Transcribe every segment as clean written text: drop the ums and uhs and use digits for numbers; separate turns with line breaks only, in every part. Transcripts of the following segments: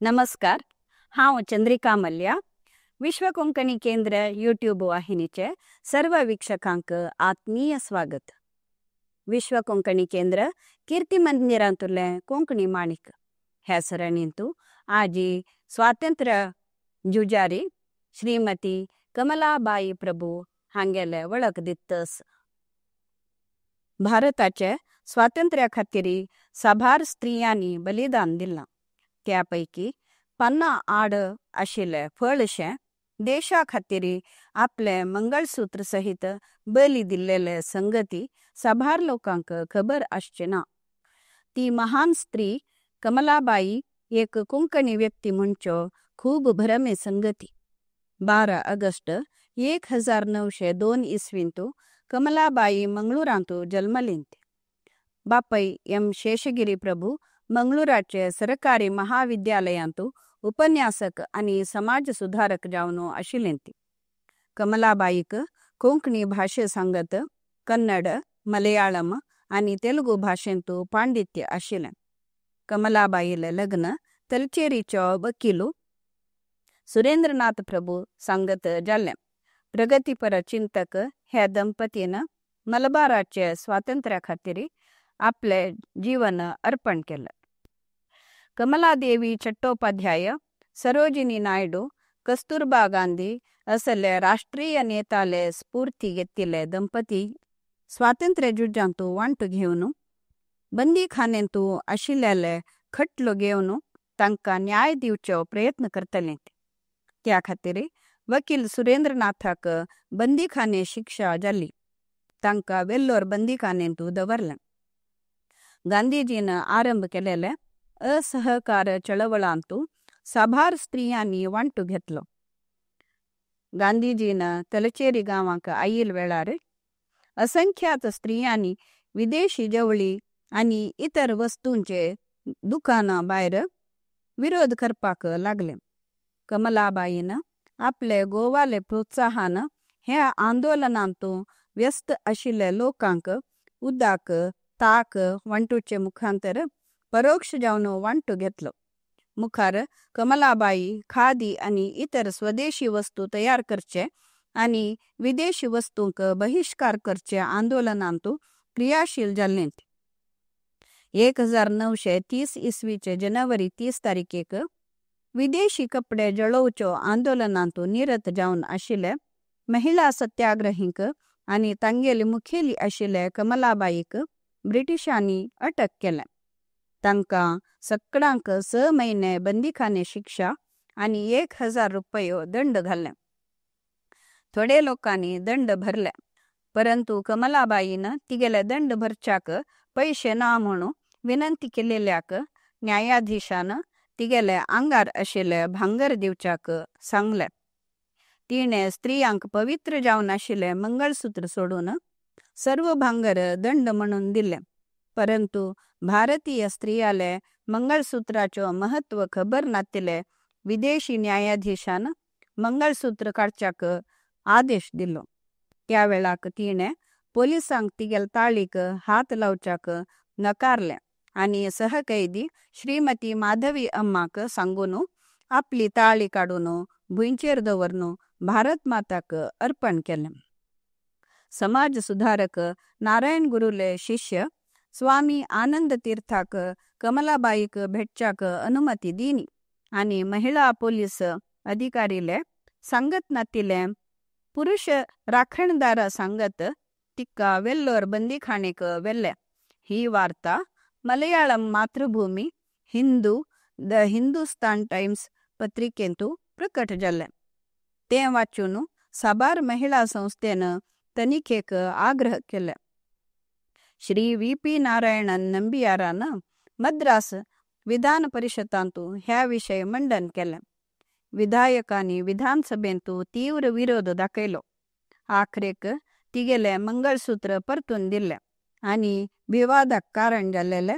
नमस्कार, हांव चंद्रिका मल्या, विश्व कोंकणी केंद्र यूट्यूब वाहिनीचे सर्व वीक्षकांक आत्मीय स्वागत। विश्व कोंकणी केंद्र कीर्ती मंदिरांतुले कोंकणी माणिक ह्या सरणींतु आजी स्वातंत्र्य झुजारी श्रीमती कमलाबाई प्रभू हांगेले वळख दितस। भारताचे स्वातंत्र्या खातीर साबार स्त्रियांनी बलिदान दिलां, त्यापैकी पाना आड आशिल्ले फळशे देशा खातीर आपले मंगळसूत्र सहित बली दिल्लेले संगती साबार लोकांक खबर आसची ना। ती महान स्त्री कमलाबाई एक कोंकणी व्यक्ती म्हणचो खूब भरमे संगती। 12 ऑगस्ट 1902 इस्वींतु कमलाबाई मंगळूरांतु जन्मलींत। बापय एम शेषगिरी प्रभू मंगळूराचे सरकारी महाविद्यालयांतु उपन्यासक आणि समाज सुधारक जावनु आशिल्लेंती। कमलाबाईक कोंकणी भाषे सांगत कन्नड, मलयाळम आणि तेलुगु भाषेंतु पांडित्य आशिल्लें। कमलाबाईले लग्न तलचेरीचो वकीलू सुरेंद्रनाथ प्रभू सांगत जाल्लें। प्रगतीपर चिंतक हे दंपतीन मलबाराचे स्वातंत्र्या खातीर आपले जीवन अर्पण केलें। कमलादेवी चट्टोपाध्याय, सरोजिनी नायडू, कस्तुरबा गांधी असले राष्ट्रीय नेताले स्फूर्ती घेतिल्ले दंपती स्वातंत्र्य झुजांतु वांटो घेवन बंदीखानेंतु आशिल्ले खटलो घेवन तांकां न्याय दिवचो प्रयत्न करतले। त्या खातीर वकील सुरेंद्रनाथाक बंदीखाने शिक्षा जाली, तांकां वेल्लोर बंदीखानेंतु दवरलें। गांधीजीन आरंभ केलेले असहकार चळवळांतु साबार स्त्रियांनी वांटो घेतलो। गांधीजीन तलचेरी गांवांक आयिल वेळार असंख्यात स्त्रियांनी विदेशी जवळी आनी इतर वस्तूंचे दुकानां भायर विरोध करपाक लागले। कमलाबाईन आपले गोवाले प्रोत्साहन ह्या आंदोलनांतु व्यस्त आशिल्ले लोकांक उदक ताक वांटूचे मुखांतर परोक्ष जावन वांटो घेतलो। मुखार कमलाबाई खादी आनी इतर स्वदेशी वस्तू तयार करचे आनी विदेशी वस्तूंक बहिष्कार करचे आंदोलनांतु क्रियाशील जाल्लें। 1930 इसवीचे जनवरी 30 तारीखेक विदेशी कपडे जळोवचो आंदोलनांतु निरत जावन आशिल्ले महिला सत्याग्रहींक आनी तांगेली मुखेली आशिल्ले कमलाबाईक ब्रिटिशांनी अटक केलें। तांकां सगळ्यांक 6 म्हयने बंदीखाने शिक्षा आनी 1000 रुपयो दंड घाले। थोडे लोकांनी दंड भरले, परंतु कमलाबाईन तिगेले दंड भरच्याक पैशे ना म्हणून विनंती केलेल्याक न्यायाधीशान तिगेले आंगार आशिल्ले भांगर दिवच्याक सांगले। तिणे स्त्रियांक पवित्र जावन आशिल्ले मंगळसूत्र सोडून सर्व भांगर दंड म्हणून दिले, परंतु भारतीय स्त्रियाले मंगळसूत्राचो महत्व खबर नातिले विदेशी न्यायाधीशान मंगळसूत्र काडच्याक आदेश दिलो। त्या वेळाक तिणे पोलिसांक तिगेल ताळीक हात लावच्याक नकारले आनी सहकैदी श्रीमती माधवी अम्माक सांगून आपली ताळी काडून भुंयचेर दवरून भारत माताक अर्पण केलें। समाज सुधारक नारायण गुरुले शिष्य स्वामी आनंद तीर्थाक कमलाबाईक भेटच्याक अनुमती दिनी आनी महिला पोलीस अधिकारीले सांगत नातिले पुरुष राखणदार सांगत तिका वेल्लोर बंदीखानेक वेल्ले। ही वार्ता Malayalam मातृभूमी, Hindu, the Hindustan times पत्रिकेंतु प्रकट जाल्लें। तें वाचून साबार महिला संस्थेन तनिखेक आग्रह केले। श्री वी पी नारायणन नंबियारान मद्रास विधान परिषदांतु ह्या विशय मंडन केलें। विधायकांनी विधानसभेंतु तीव्र विरोध दाखयलो। आखरेक तिगेले मंगळसूत्र परतून दिले आनी विवादाक कारण जाल्लेले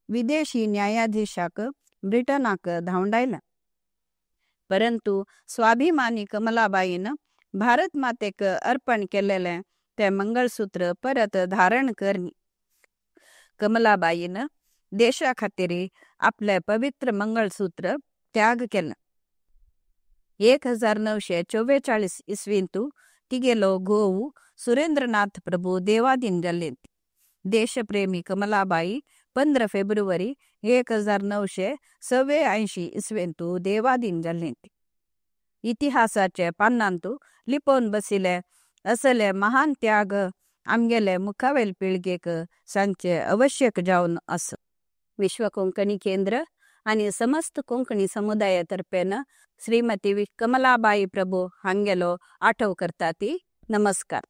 विदेशी न्यायाधीशाक ब्रिटनाक धांवडायले। परंतु स्वाभिमानी कमलाबाईन भारत मातेक अर्पण केलेले ते मंगळसूत्र परत धारण करणी। कमलाबाईन देशा खातीर आपले पवित्र मंगळसूत्र त्याग केलें. 1944 इस्वींतु तिगेलो घोव सुरेंद्रनाथ प्रभु देवाधीन जाल्लें. देशप्रेमी कमलाबाई 15 फेब्रुवारी 1986 इस्वेंतु देवाधीन जाल्लें. इतिहासाचे पान्नांतु लिपोवन बशिले असले महान त्याग आमगेले मुखावेल पिळगेक सांगचे आवश्यक जावन आसा. विश्व कोंकणी केंद्र आनी समस्त कोंकणी समुदाया तर्फेन श्रीमती कमलाबाई प्रभु हांगेलो आठव करता ती. नमस्कार.